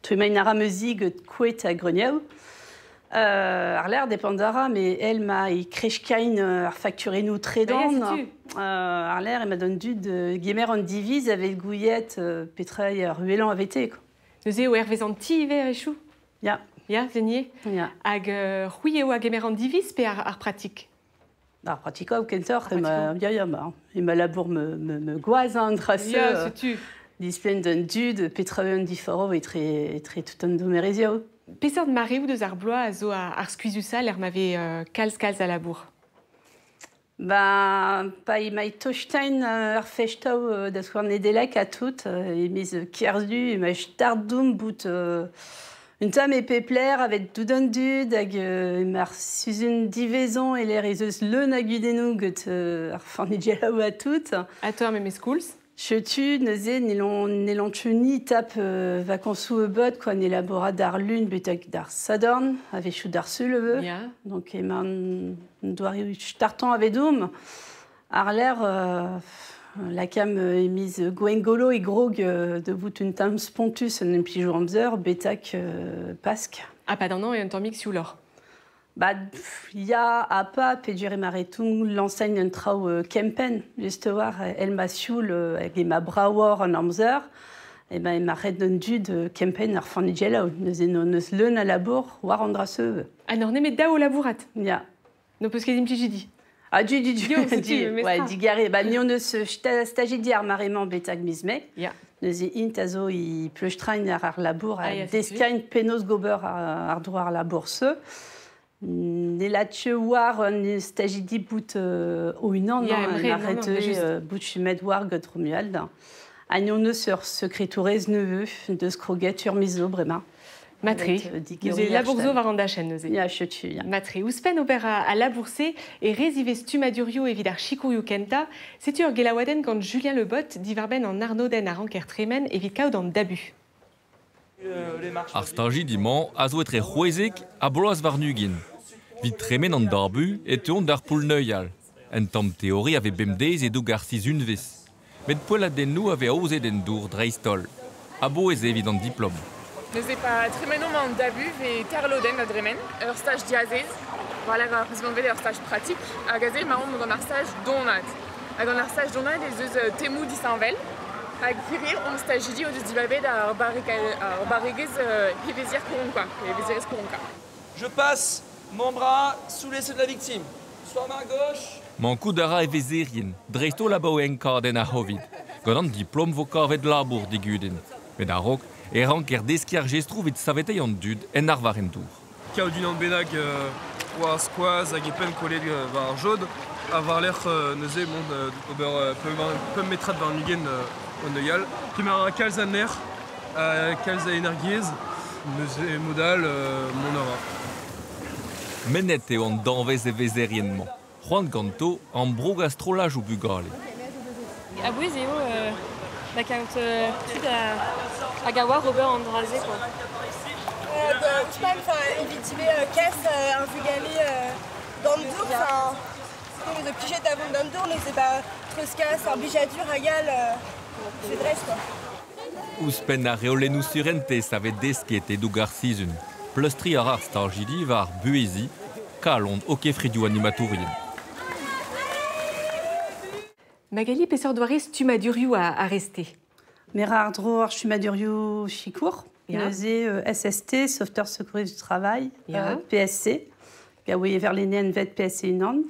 S13: tuemain ara meuzi get kouet a greniaou. Ar l'air dépendara, mais elle ma i krechkain ar facturenou tredan. Ar l'air e ma don dud gemer an diviz avec gouillet petra ar ruelan avete, quoi.
S1: Neuze o hervez an ti iver echou?
S13: Ya.
S1: Ya, venier.
S13: Ya.
S1: Hag c'houi eo a gemer an diviz pe ar pratik?
S13: Ar pratiko kentoc'h, ema, ya, ya, ma, ema labour me gwaz an drase.
S1: Ya, setu.
S13: Displen d'un dud petra un diforo etre tout an domerezio.
S1: Peseurt mareoù deus ar bloaz a zo ar skuizhusal er ma vez kalz a labour?
S13: Ba, pa emañ tostein ar festaou da skouer Nedelec a tout, emiz kerzu, emañ stardoum bout un tamm e pepler avec tout an dud hag emañ ar suzun divezon e l'air ez eus leun hag udennoù get ar fornigelaou a tout.
S1: A toi memes koulz?
S13: Chetu, neuze, ne l'on ni tap vacansoù e bot, quoi, ne labora d'ar lun betek d'ar sadorn, avechou d'ar sul.
S1: Yeah.
S13: Donc emañ doare startan avedoum. Ar l'air la cam emiz gwengolo e grog de bout un tam spontus en implijo amzer betak pask.
S1: Ah, pa d'an an e un tammig sioulor.
S13: Ba, ya a pa pedure maretung l'enseigne un traoù kempen, just war el ma sioul hag ema brawor an amzer, e ben ema ret d'un dud kempen ar fornigelaou, neuze no neus leun a labour war an dra seu.
S1: Ah non, nemet daou labourat?
S13: Ya.
S1: No peus ket implijidi?
S13: Ah, du,
S1: du,
S13: ouais, di gare. Ba, ni on eus stagidi ar maremañ betag miz mae.
S1: Ya.
S13: Neuze int a zo i pleustrain ar labour, a deskain penaos gober ar droit ar labour se. Ne la tche war an stagidi bout o unan, arrête bout chumet war get Romuald. An on eus ur sekretourez neveu deus kroget ur mizo bremañ.
S1: Matre, neuze labour zo war an dachenn neuze.
S13: Ya, chetu, ya.
S1: Matre, ouzhpenn ober a labour-se e rezivez stumadurioù evit ar sikourioù kentañ, setu ur gelaouadenn gant Julien Lebot diwarbenn an arnodenn a ranker tremen evit kaout an dabu.
S14: Ar stajidi-mañ a zo etre c'hwezek ha bloaz warn-ugent. Vit tremen an dabu e teuont d'ar poull-neuial. Un tamm teori a vez bemdez e-doug ar sizhunvezh. Met poelladennoù a vez aozet en dour dreist-holl. A-bouez evit an diplom.
S15: Neuze pa tremenomp an dabu ve terlodenn a dremen, ur staj diazez, war ar pezh ur staj pratik, hag aze emaomp gant ar staj donat. Hag gant ar staj donat ez eus temoù disheñvel, hag hirie omp stajidi o deus dibabet ar barregez hevezier kouronka, hevezierez kouronka.
S16: Je passe mon bras sous les de la victime. Soit main gauche.
S14: Mankout a ra evezerien, dreist-holl abaoe enkadenn ar C'hovid. Gant an diplom vo kavet labour digudenn. Met a-raok e ranker deskiñ ar jestroù evit saveteiñ an dud en arvar en dour.
S16: Kaout unan bennak war skoaz hag e penn kollet war ar jod, ha war-lerc'h neuze mont ober pemp metrad warn-ugent o neuial. Kemer a ra kalz a nerc'h, kalz a energiezh, neuze modal mont a ra.
S14: Mennet eo an danvez evezerien-mañ. C'hoant ganto an brog a strollajoù bugale.
S17: A-bouez eo da kaout tud hag a oar ober an dra-se, quoi.
S18: Ousmane, evit ivez kas ar vugale d'an dour, enfin, de plijet avant d'an dour, neuze ba treuzkas ar blijadur hag all se dres, quoi.
S14: Ouzhpenn ar reolennoù surentez a vez desket e-doug ar sizhun. Pleustri ar ar stajidi war buhezi, kalon o kefridioù animatourien.
S1: Magali, peseurt doare stumadurioù a reste?
S13: Mer ar dro ar stumadurioù sikour, neuze SST, Sauveteur Secouriste du Travail, PSC, gaout verlenien vet PSC unan,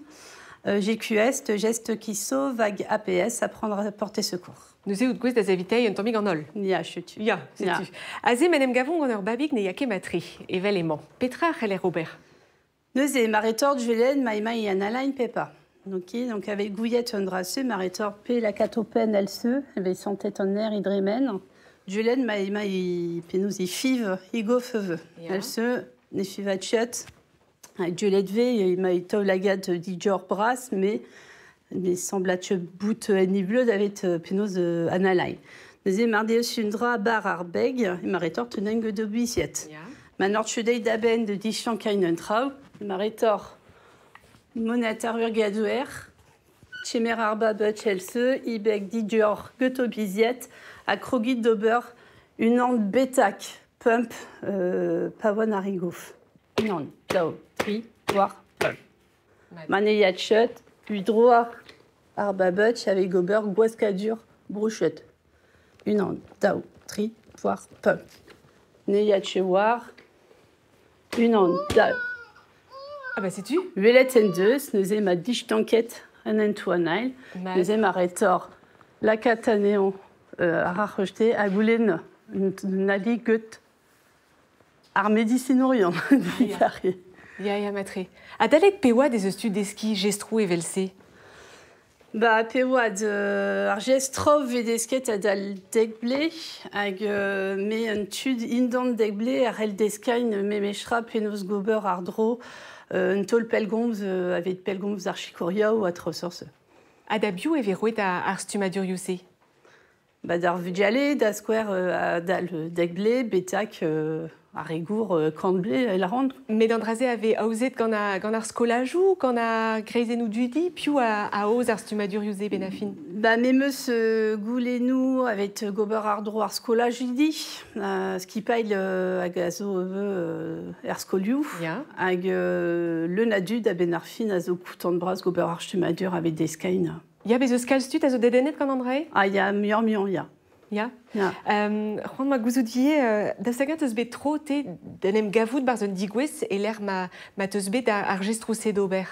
S13: GQS, Geste qui sauve, hag APS, apprendre à porter secours.
S1: Neuze out gouez da zavitei un tammig an holl.
S13: Ya, chetu.
S1: Ya, setu. Aze men em gavon gant ur babig ne ya ket matre, evel emañ. Petra a c'heller ober?
S13: Neuze, maretor Julen, ma emañ an Alain Pepa. Donc avec gouillet un drase, maretor pe la katopen el se, evit santet an aer idremen. Julen, ma emañ i penaos i fiv, i gof veu. El se, ne fiv a tchet. Julet ve, emañ i taol lagad dijor bras, mais semblat bout en bleu avec penaos an Alain. Neuze mar deus un dra bar ar beg, maretor teneng de buisiet. Ma nord chudei d'aben de dichan kain un traoù, maretor monet ar ur gadouer, tchemer ar babet chelse, ibeg didior geto biziet, a krogit d'ober un an betak pump pavon ar igouf. Unan, daou, tri, war, pemp. Ma ne ya chet, udroa ar babetch avec gober gwaskadur brouchet. Unan, daou, tri, war, pemp. Ne ya war, unan, daou.
S1: Ah bah sais-tu?
S13: Welet en deus, neuze ma dichtanket en entoanail, neuze ma retor la kataneon ar ar rejeté a goulen nali gut ar medicinourion.
S1: Ya, ya, matre. A dalek pewa des eus tu deski gestrou evel-se?
S13: Ba, pewa ar gestrov ve desket a dal dekble hag me un tud indan dekble ar el deskain me mechra penaos gober ar dro un tol pelgomz avec pelgomz ar chikoria ou a trosorse.
S1: A da biou e verouet ar stumadurioù-se?
S13: Ba d'ar vudjale, da skouer a dal dekble, betak ar egour kantble el arand.
S1: Met an draze ave aozet gant ar skolajou, gant ar greizennoù dudi, piou a aoz ar stumadurioù-se benafin?
S13: Ba memeus goulennoù avet gober ar dro ar skolaj idi, skipail hag a zo er skolioù, hag leun a dud a ben ar fin a zo koutant bras gober ar stumadur avet deskain.
S1: Ya, bez eus kalz tud a zo dedennet gant an drae?
S13: Ah, ya, muioc'h-muiañ, ya.
S1: Ya. C'hoant ma gouzout ivez, da sagat eus bet tro te d'en em gavout barzh un digouez e l'air ma teus bet ar gestrou-se d'ober?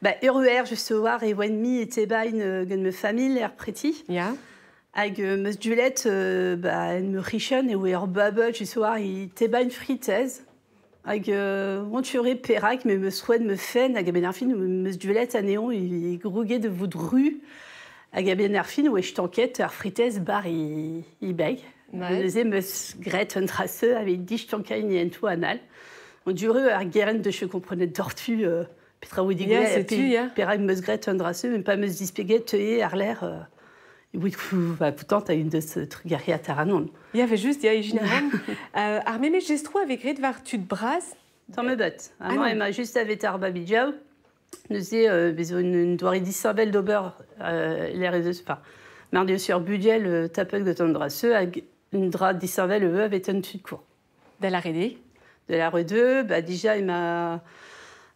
S13: Ba, ur just war e oan mi e tebain gant me familh er preti.
S1: Ya.
S13: Hag meus dulet ba, en me richen e oa ur babet just war e tebain fritez. Hag oan perak me meus c'hoant me fen hag a-benn ar fin meus dulet anezhañ e grouget de vout ru. Hag a-benn ar fin oa stanket ar fritez bar i beg. Neuze meus gret un traseu avec distankain e entou anal. On dure ar geren de che komprenet dortu petra oa digouet perak meus gret un draseu men pa meus dispeget teue ar l'air Oui, ba, pourtant, t'as une de ce truc à taranon.
S1: Ya, ve just, ya, ijinaran. Ar meme gestrou ave gret war tud braz?
S13: Tamm me bet. Amañ ema just avet ar babidjaou. Neuze, bezo un doare disheñvel d'ober l'air eus, enfin, mar deus sur budgel tapet gant an draseu hag un dra disheñvel avet un tud kour.
S1: Da la rede?
S13: De la rede, ba, dija ema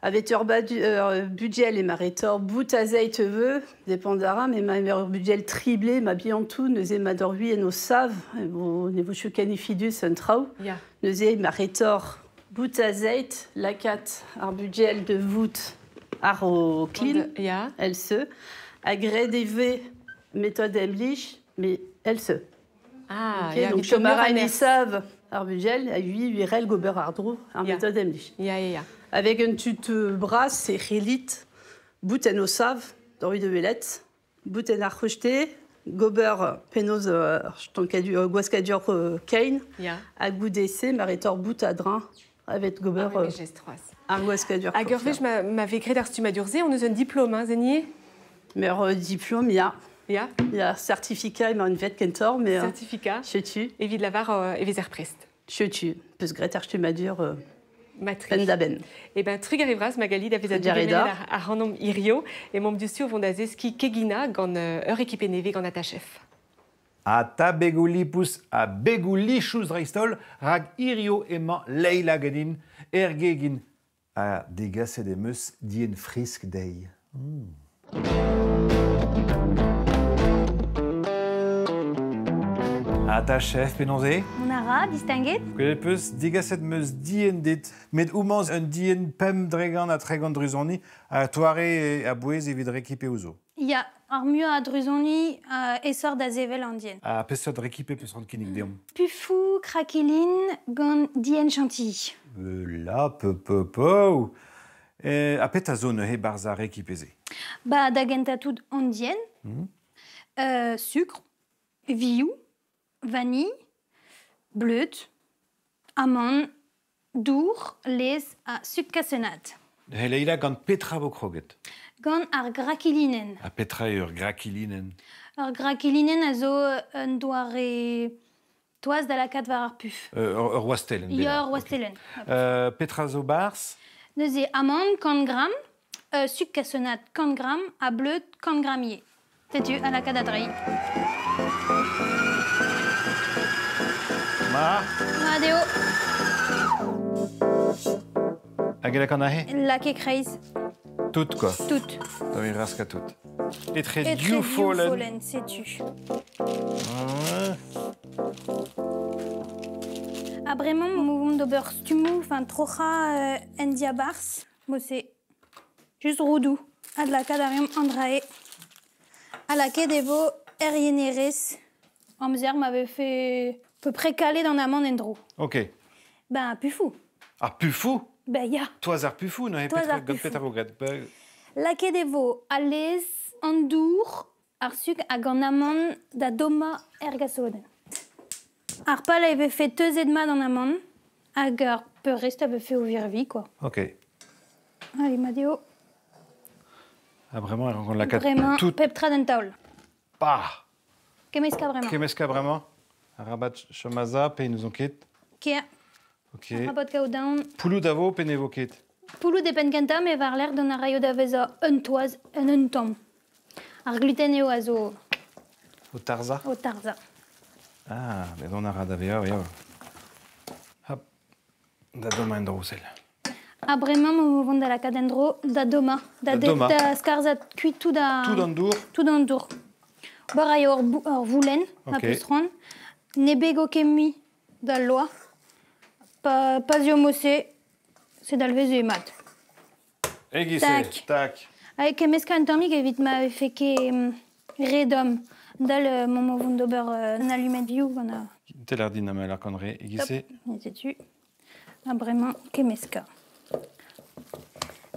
S13: avet ur budgel e ma retor bout azeit veu, dépendara, mais ma ur budgel triblé, ma biantou, neuze ma dorvi en o sav, ne vo chukanifidus un traoù.
S1: Ya.
S13: Neuze ma retor bout azeit, lakat ar budgel de vout ar o klin,
S1: ya.
S13: El se, agred eve méthode emlich, mais elle se.
S1: Ah,
S13: okay,
S1: ya,
S13: donc chomara en sav ar budgel, a ui virel gober ar dro, ar méthode emlich.
S1: Ya, ya, ya.
S13: Avec un tut bras, c'est relit, bout en osav, dans de velet, bout en ar rejeté, gober penoz gwaskadur kein, a goudese, maretor bout a drain, avec gober ar gwaskadur.
S1: Hag ur wech ma ve gret ar stumadur-se, on eus un diplôme, hein, zenier?
S13: Mer diplôme, ya.
S1: Ya.
S13: Ya, certificat, emañ un vet kentor, mais...
S1: Certificat.
S13: Chetu.
S1: Evit lavar evez ar prest.
S13: Chetu. Peus gret ar stumadur...
S1: Matri.
S13: Ben da ben.
S1: E ben, trugarez vras Magali da vez a digemenet ar ranom irio e momp diustu vont da zeski kegina gant ur ekipe neve gant atachef.
S19: A ta begoulipous a begoulichouz dreistol rag irio emañ Leila ganin ergegin a degaset emeus dien frisk dei. A ta chef penonze?
S6: Mon ara, distinguet.
S19: Gwelet peus digaset meus dien dit, met oumañs un dien pem dregan a tregant druzoni a toare a bouez evit rekipe ouzo.
S6: Ya, ar muiañ a druzoni esor da zevel an dien.
S19: A peseurt rekipe peus ran kinnig deomp?
S6: Pufou, craquelin, gant dien chantilly.
S19: La pe pe pe. A pet a zo neuze barzh ar rekipe-se?
S6: Ba, da gentañ tout an dien, sucre, vioù, vanille, bleud, amande, dour, lez ha sucre cassonade.
S19: Leila, gant petra vo kroget?
S6: Gant ar grakilinen.
S19: Ha petra eo ur grakilinen?
S6: Ur grakilinen a zo un doare toaz da lakaat war ar puf.
S19: Ur wastelen.
S6: Ya, ur wastelen.
S19: Okay. Petra zo barzh?
S6: Neuze amande, 100 gram, sucre cassonade, 100 gram, ha bleud, 100 gram ivez. Setu, a lakaat a-dreiñ.
S19: Ma.
S6: Ma deo.
S19: Hag e lakan ahe?
S6: Lake kreiz.
S19: Tout, quoi.
S6: Tout.
S19: Da vi raska tout. Etre diou folen.
S6: Folen, setu. A bremañ, mouvomp d'ober stumou, enfin, trocha en diabars. Mo c'est juste roudou. Ad laka d'ariom andrae. A lake devo erienerez. Amzer m'avait fait à peu près caler dans amande endro.
S19: Ok.
S6: Ben, pufou.
S19: Ah, pufou?
S6: Ben, ya.
S19: Toaz ar pufou, no
S6: Toaz ar pufou.
S19: Petra vo gret.
S6: Lake devo alez, andour, ar suk hag an amand da doma er gasoden. Ar pal eve fait teuzet mat an amand, hag ar peurrest ave fait o virvi, quoi.
S19: Ok.
S6: Allez, Madio.
S19: Ah, vraiment, elle rencontre la carte.
S6: Vraiment,
S19: tout.
S6: Peptra den taol.
S19: Bah.
S6: Kemeska vraiment.
S19: Kemeska vraiment. Rabat chamaza, pe nous enquête.
S6: Kia.
S19: Ok.
S6: Rabat kaodaon.
S19: Poulou davo, pe ne vo ket.
S6: Poulou de penkenta, me var l'air d'an araio da veza un toaz, un tamm. Ar gluten eo a zo...
S19: O tarza.
S6: O tarza.
S19: Ah, mais on a da vea, ya. Hop. Da doma en drosel.
S6: A bremañ mo vont da la kadendro da doma. Da doma. Da skarza kuit tout da...
S19: Tout an dour.
S6: Tout an dour. Bar aio ur voulen, ma peus c'hoant. Ne bego ket mui da loa. Pa zio mose, se dalvez e mat.
S19: Egise, tak.
S6: Hag kemeska un tammig evit ma fait ket redom. Dal mo vont d'ober un allumet viou gant a...
S19: Tel ar din amel ar kanre, egise.
S6: Setu. A bremañ kemeska.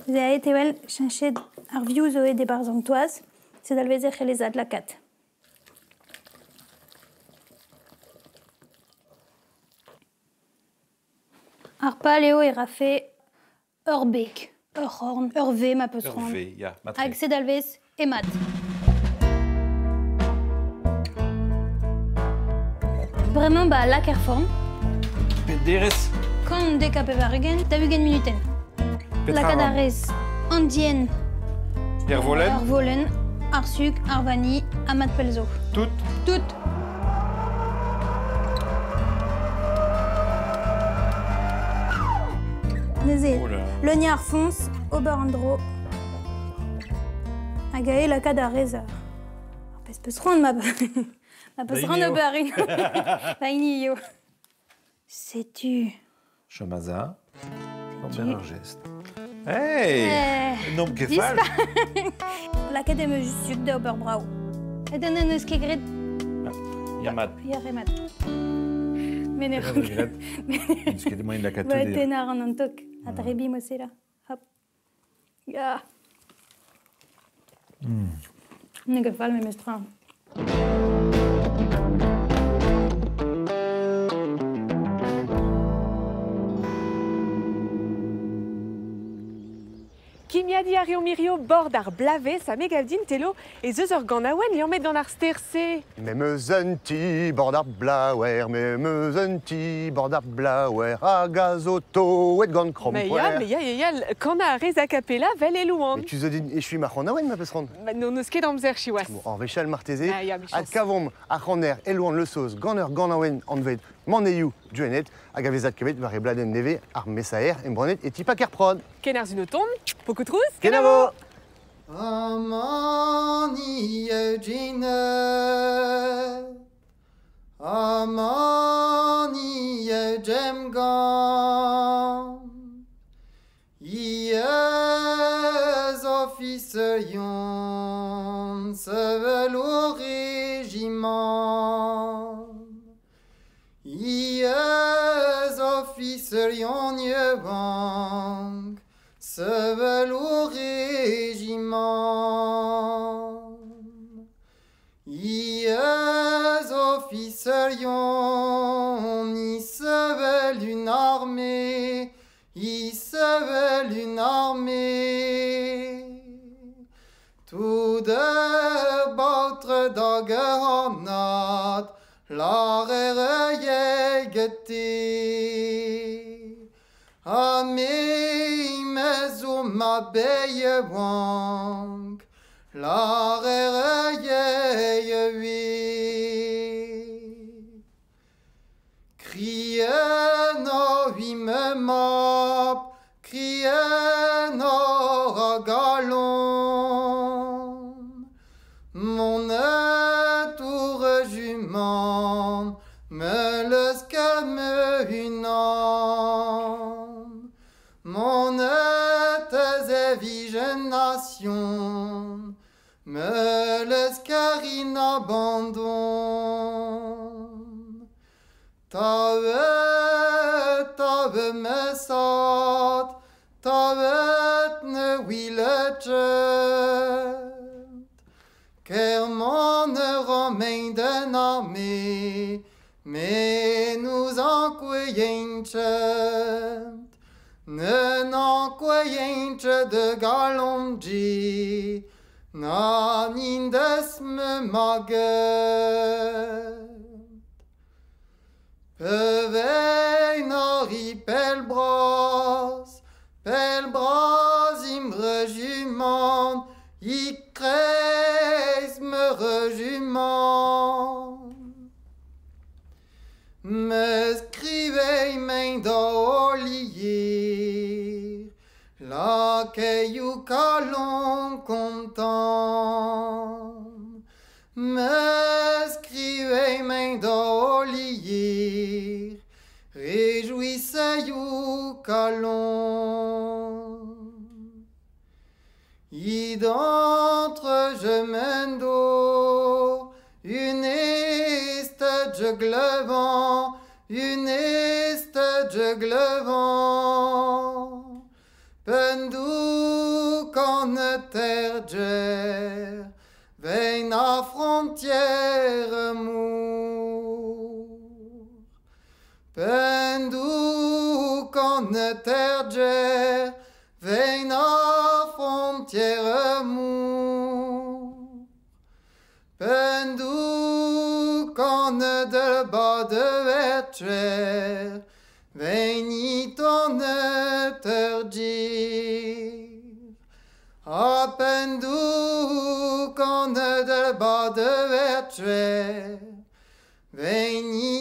S6: Ze a ewel cheñchet ar viou zo e debarz an toaz, se dalvez e c'hellezad lakat. Ar pal eo e rafe ur beg, ur c'horn, ur v ma peus c'hoant.
S19: Ur v, ya, matre.
S6: Hag se dalvez e mat. Bremañ ba lak er forn.
S19: Pederez.
S6: Kant dek a pevar-ugent, 40 minuten. Lakaat a rez an dien.
S19: Er volen.
S6: Ar volen, ar suk, ar vani, ha mat pelzo.
S19: Tout.
S6: Tout. Neuze, leuniañ ar foñs, ober an dro. Hag ae lakaat a rez ar pezh peus c'hoant ma peus c'hoant ober un. Ba hini eo. Setu.
S19: Chamaza. Ober ar gest. Hey! Non, ket fall.
S6: Lakaat em eus just suk da ober brao. Et an eus ket gret.
S19: Ya mat.
S6: Ya re mat. Men e
S19: regret. Eus ket moaien lakaat tout.
S6: Tenar an an tok. A drebi mo se la. Hop. Ya. Ne ket fall memes tra.
S1: Kimiadi ar mirio bord ar blavez a megavdin telo e zeus ur gant aouen liammet gant ar ster-se.
S2: Me meus un ti bord ar blaouer, me meus un ti bord ar blaouer, hag a zo toet gant krampouer.
S1: Mais ya, ya, kan a rez a capella vel e louan.
S2: Mais tu zo din echui ma c'hant aouen ma peus c'hoant.
S1: Ma non eus ket amzer chiwaz.
S2: Bon, ar vechal marteze, ad kavom ar c'haner e louan le soz gant ur gant aouen anvet maneiou duenet hag a vezad kevet war e bladen neve ar mesaer embranet e tipa kerprod.
S1: Ken ar zunoton, pokotrouz,
S2: kenavo!
S12: Amani Eugene, Amani Eugem-gan, Iez officerion, sevel au régiment. Iez officerion yevank, sevel au régiment. Iez officerion, i sevel une armée, i sevel une armée. Tout de bautre dagehannat, l'arere yegete. A me mezo ma beye wank, l'arere yewe. Crie no vi me map, crie rejiment, me leus me unan. Mon êtes e vijen nation, me leus in abandon. Tavet, tavet me sat, tavet ne wilet Kerman romain den armée, mais nous en ne n'en de galonji, na nindes me maget. Pevei nori pelbras, pelbras im regiment, i kreis me regiment. Me scrivei mein d'olier, la keiou kalon content. Me scrivei mein d'olier, réjouissez-vous kalon. I d'entre je mendo, une este je glevant, une este je glevant. Pendou qu'en terger, vein à frontière mour. Pendou qu'en terger, vein à frontière mour. Pendou qu'en de bas de vertuer, vein ton tergir. A pendou qu'en de bas de vertuer, vein